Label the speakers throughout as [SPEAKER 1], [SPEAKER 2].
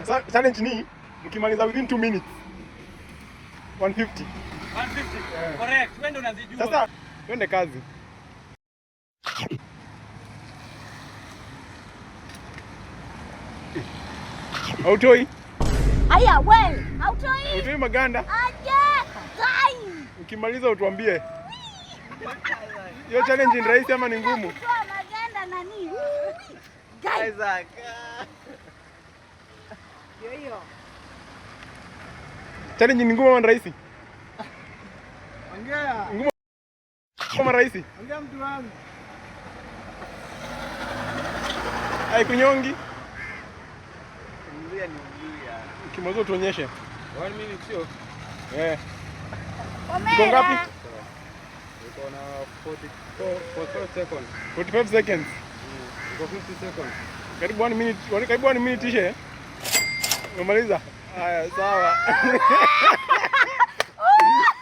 [SPEAKER 1] Sasa challenge ni mkimaliza within 2 minutes 150.
[SPEAKER 2] 150. Correct. Wewe ndio unazijua.
[SPEAKER 1] Sasa twende kazi. Hautoi?
[SPEAKER 3] Aya, we, hautoi.
[SPEAKER 1] Hautoi maganda?
[SPEAKER 3] Aje, kai.
[SPEAKER 1] Ukimaliza utuambie. Hiyo challenge ni rahisi ama ni ngumu?
[SPEAKER 3] Kutoa maganda nani? Kai.
[SPEAKER 4] Isaac.
[SPEAKER 3] Ndio hiyo.
[SPEAKER 1] Challenge ni ngumu ama ni rahisi?
[SPEAKER 4] Ongea.
[SPEAKER 1] Ngumu ama rahisi?
[SPEAKER 4] Ongea mtu wangu.
[SPEAKER 1] Haikunyongi?
[SPEAKER 4] Mluya ni Mluya.
[SPEAKER 1] Ukimaliza utuonyeshe.
[SPEAKER 5] 1 minute sio?
[SPEAKER 1] Eh.
[SPEAKER 3] Omera.
[SPEAKER 1] Iko ngapi?
[SPEAKER 5] Iko na 44 45 seconds.
[SPEAKER 1] 45 seconds.
[SPEAKER 5] Iko 50 seconds.
[SPEAKER 1] Karibu 1 minute, karibu 1 minute ishe. Umemaliza? Haya, sawa.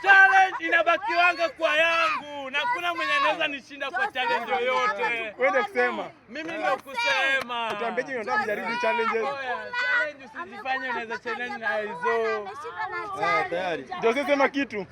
[SPEAKER 2] Challenge inabakiwanga kwa yangu na kuna mwenye anaweza nishinda kwa challenge yoyote.
[SPEAKER 1] Wewe kusema.
[SPEAKER 2] Mimi ndio kusema.
[SPEAKER 1] Utuambieje unataka kujaribu challenges?
[SPEAKER 2] Oya, challenge usijifanye unaweza challenge na hizo.
[SPEAKER 3] Ameshinda na
[SPEAKER 5] Ah,
[SPEAKER 3] challenge.
[SPEAKER 5] tayari.
[SPEAKER 1] Jose sema kitu.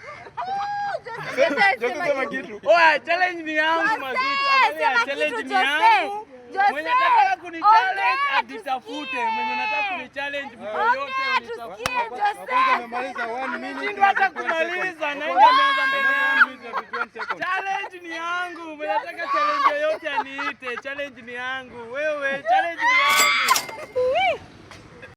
[SPEAKER 1] Jose sema kitu.
[SPEAKER 2] Oya, challenge ni yangu mazito. Angalia,
[SPEAKER 3] Sema
[SPEAKER 2] challenge
[SPEAKER 3] kitu
[SPEAKER 2] ni
[SPEAKER 3] Jose.
[SPEAKER 2] yangu.
[SPEAKER 3] Jose.
[SPEAKER 2] Mwenye anataka kunichallenge
[SPEAKER 3] Ongea,
[SPEAKER 2] ajitafute.
[SPEAKER 3] tusikie.
[SPEAKER 2] Mwenye anataka kunichallenge mtu yoyote
[SPEAKER 3] Ongea
[SPEAKER 2] unitafute.
[SPEAKER 3] tusikie
[SPEAKER 5] Wa kwanza
[SPEAKER 3] Jose.
[SPEAKER 5] amemaliza 1 minute.
[SPEAKER 2] Shindwa hata kumaliza na yeye ameanza mbele
[SPEAKER 5] 1
[SPEAKER 2] yangu.
[SPEAKER 5] minute na 51 seconds.
[SPEAKER 2] Challenge ni yangu. Mwenye anataka challenge yoyote aniite. Challenge ni yangu. Wewe, challenge ni yangu.